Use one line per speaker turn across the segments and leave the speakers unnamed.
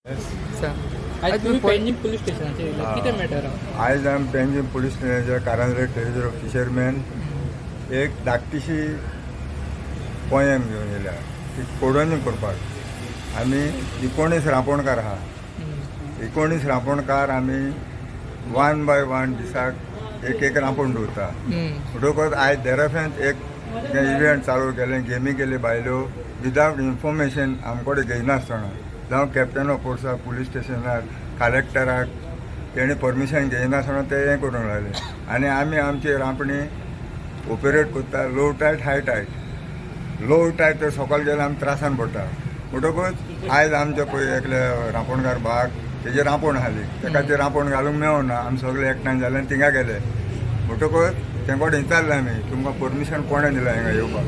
आयज तुमी पेंजीम पुलीस स्टेशनाचेर येयले, कितें मॅटर आहा?
आयज आमी पेंजीम पुलीस स्टेशनाच्या कारंजले टेरिटरी ऑफ फिशरमॅन एक धाकटीशी पोयम घेवन येयल्या ती कोडोनी करपाक. आमी 19 रांपोणकार आहा. 19 रांपोणकार आमी वन बाय वन दिसाक एक एक रांपोण दवरता. म्हणटकच आयज देराफेंत एक इव्हेंट चालू केलें, गेमी केली बायलो विदावट इन्फॉर्मेशन आमकडे घेयनासतना, जावं कॅप्टन ऑफ फोर्साक, पुलीस स्टेशनार, कलेक्टराक तेणी परमिशन घेयनासतना ते हें करूंक लागले. आनी आमी आमची रांपणी ऑपरेट करता low tide, high tide. Low tide तर सकाळ गेल्यार आमी त्रासान पडटा. म्हणटकूच आयज आमचे पळय एकले रांपोणकार बाग तेजे रांपोण आसली, तेका ते रांपोण घालूंक मेळना. आमी सगळे एकठांय जाले आनी थिंगा गेले. म्हणटकूच तेंकोड विचारलें आमी, तुमकां परमिशन कोणें दिलां हिंगा येवपाक?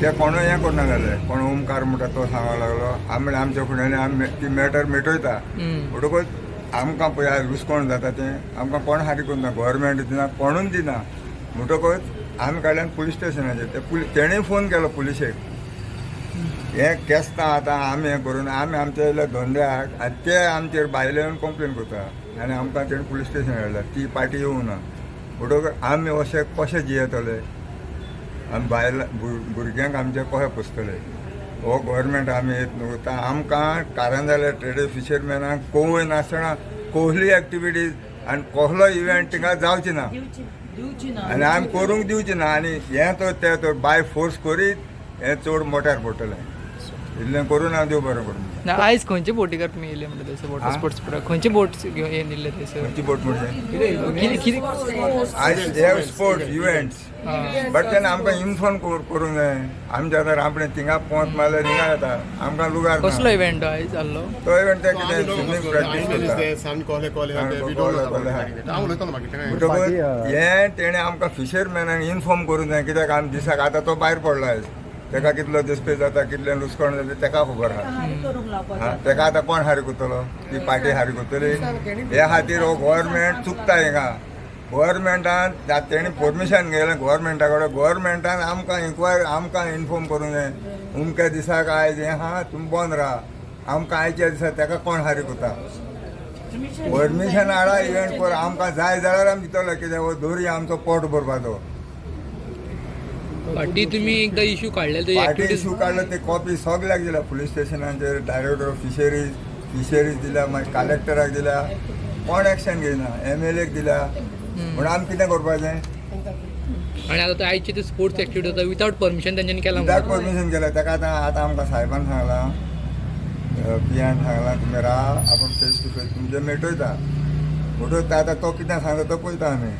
ते कोणूय हें करना जाले. कोण ओमकार म्हणटा तो सांगूंक लागलो, आमी आमच्या फुड्यान आमी ती मॅटर मिटयता. म्हणटकूच आमकां पळय आयज लुसकोण जाता तें आमकां कोण हारी करना, गोवोरमेंट दिना, कोणूच दिना. म्हणटकूच आमी काडल्यान पुलीस स्टेशनाचेर. ते पुलीस तेणेय फोन केलो पुलिशेक. हें केस्तां आतां आमी हें करून आमी आमच्या येयल्या धंद्याक आनी ते आमचेर भायले येवन कंप्लेन करता आनी आमकां तेणें पुलीस स्टेशन हाडला. ती पार्टी येवना. म्हणटकूच आमी अशें कशें जियेतले? आमी बायलां भुरग्यांक आमच्या कशें पोसतले? हो गोवोरमेंट आमी येत न्हू आतां आमकां कारंजाले ट्रेडर फिशरमॅनाक कोवय नासतना कसली एक्टिविटीज आनी कसलो इव्हेंट थिंगा जावची ना आनी आमी करूंक दिवची ना. आनी हें तर ते तर बाय फोर्स करीत हें चड मोट्यार पडटलें. इतलें करून हांव देव बरें करूं.
ना, आयज खंयचे बोटीकार तुमी येयले म्हणटा थंयसर वॉटर स्पोर्ट्स खंयचे बोट घेवन येवन येयल्ले थंयसर?
खंयची बोट म्हणजे?
कितें कितें?
आयज have sports events, but तेन्ना आमकां इन्फॉर्म करूंक जाय. आमच्या आतां रांपणे थिंगा पोंत मारल्यार थिंगा जाता आमकां लुगार ना.
कसलो इव्हेंट आयज जाल्लो?
तो इव्हेंट ते कितें स्विमींग प्रॅक्टीस करता. म्हणटकूच हें तेणें आमकां फिशरमॅनाक इन्फॉर्म करूंक जाय, कित्याक आमी दिसाक आतां तो भायर पडला आयज, तेका कितलो दिसपे जाता, कितलें लुसकण जाता तेका खबर आहा. हा, तेका आतां कोण हारी करतलो? ती पार्टी हारी करतली? हे खातीर हो गोवोरमेंट चुकता हिंगा. गोवोरमेंटान तेणी परमिशन घेयलें गोवोरमेंटा कडेन, गोवोरमेंटान आमकां इन्क्वायरी, आमकां इन्फॉर्म करूंक जाय, अमक्या दिसाक आयज हें आहा, तुमी बंद राहा. आमकां आयच्या दिसा तेका कोण हारी करता? परमिशन हाडा, इव्हेंट कर. आमकां जाय जाल्यार आमी दितले, कित्याक हो दोरी आमचो पोट भरपाचो.
पार्टी तुमी एकदां इशू काडले ते
पार्टी
एक्टिविटीज
इशू काडलो, ते कॉपी सगल्याक दिल्या, पुलीस स्टेशनाचेर, डायरेक्टर ऑफ फिशरीज, फिशरीज दिल्या, मागीर कलेक्टराक दिल्या. कोण एक्शन घेयना. एमएलएक दिल्या. म्हणून आमी कितें करपाचें?
आनी आतां ते आयचे ते स्पोर्ट्स एक्टिविटी जाता विदावट परमिशन तेंच्यांनी केलां.
विदाउट परमिशन केलें. तेका आतां आतां आमकां साहेबान सांगलां, पियान सांगलां, तुमी राव, आपूण फेस टू फेस तुमचें मेटयता. म्हणटकच आतां तो कितें सांगता तो पळयता आमी.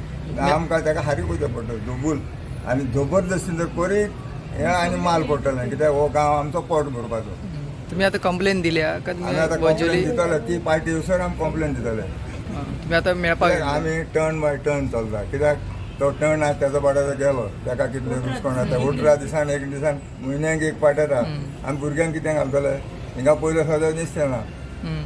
आमकां तेका हारी करचें पडटलें दोबूल आनी जबरदस्तीन जर करीत हें आनी माल पडटलें, कित्याक हो गांव आमचो पोट भरपाचो.
तुम्ही आता कंप्लेन दिल्या का?
आमी आतां
तुम्ही
कंप्लेन
वर्च्युअली
दितले. ती पार्टी येवसर आमी कंप्लेन दितले.
तुम्ही आता मेळपाक
कित्याक आमी टर्न बाय टर्न चलता, कित्याक तो टर्न आसा तेजो पाटाचो गेलो, तेका कितले लुसकोण जाता. 18 दिसान एक दिसान, म्हयन्याक एक पाट येता. आमी भुरग्यांक कितें घालतले? हिंगा पयलो सदां दिसचें ना.
हम्म.